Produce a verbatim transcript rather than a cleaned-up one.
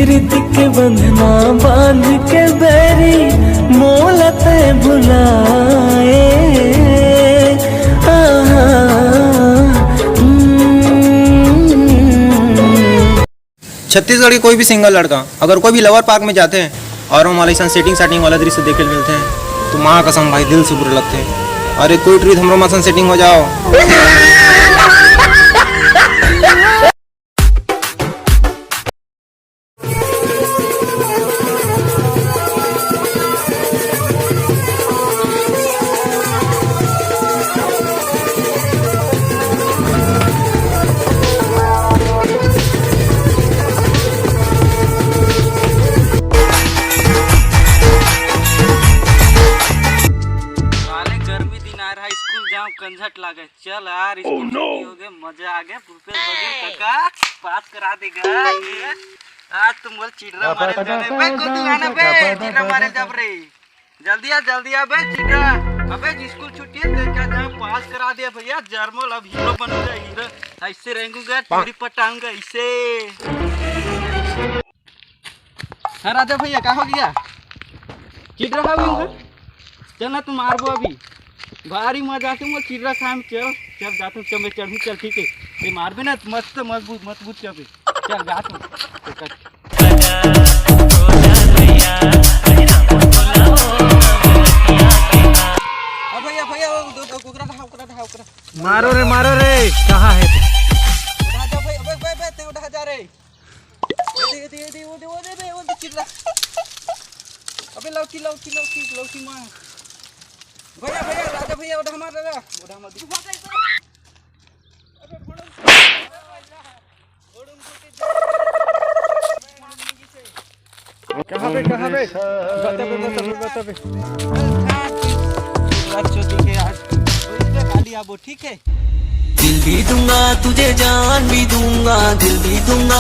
प्रीत के बंधना बांध के बैरी मोला तै भुलाए। आहा, हम्म। छत्तीसगढ़ के कोई भी सिंगल लड़का अगर कोई भी लवर पार्क में जाते हैं और हम वाला ऐसा सेटिंग सेटिंग वाला दृश्य देखे मिलते हैं तो माँ कसम भाई दिल से बुरे लगते हैं। अरे कोई ट्रीट हमरो मसन सेटिंग हो जाओ। साले गर्मी दिन आ रहा है, स्कूल जाओ कंझट लागे। चल यार, स्कूल छुट्टी हो गए, मजा आ गया। भूपेश बघेल काका पास करा देगा ये। आज तुम बोल चिड़रा मारे जाने बे, को तू आना बे, चिड़रा मारे जब रे। जल्दी आ, जल्दी आ बे चिड़रा। अबे स्कूल छुट्टी है, तेरे क्या जहाँ पास करा दिया भैया, जर्मल अब हीरो बनूंगा हीरो। ऐसे रेंगूंगा, चूड़ी पटाऊंगा ऐसे। हाँ राजा भैया, का हो गया? चिड़रा हवे उनका? चल ना, तू मारबो अभी। भारी मजा आते मोर चिड़रा खाए में। चल, चल जाते चल, मैं चढ़ू, चल ठीक है। ये मारबे ना, मस्त मजबूत, मजबूत चढ़बे। चल जाते। अब भैया, भैया, वो दो, दो, ओकरा ढहा, ओकरा ढहा, ओकरा। मारो रे, मारो रे, कहाँ है? उठा जा भाई, अबे, बे, बे, ते उठा जा रे। ये दे, ये दे, ये दे, वो दे, वो दे, वो दे, चिल्ला। अबे लौकी, लौकी, लौकी, लौकी मार। भैया, भैया, राजा भैया, उठा मार, राजा। उठा मार। अबे फोड़ो। कहाँ पे, कहाँ पे? बता बे, बता बे, बता बे। रात चोटी के आज। इसके खाली आबो, ठीक है? दिल भी दूंगा तुझे, जान भी दूंगा, दिल भी दूंगा।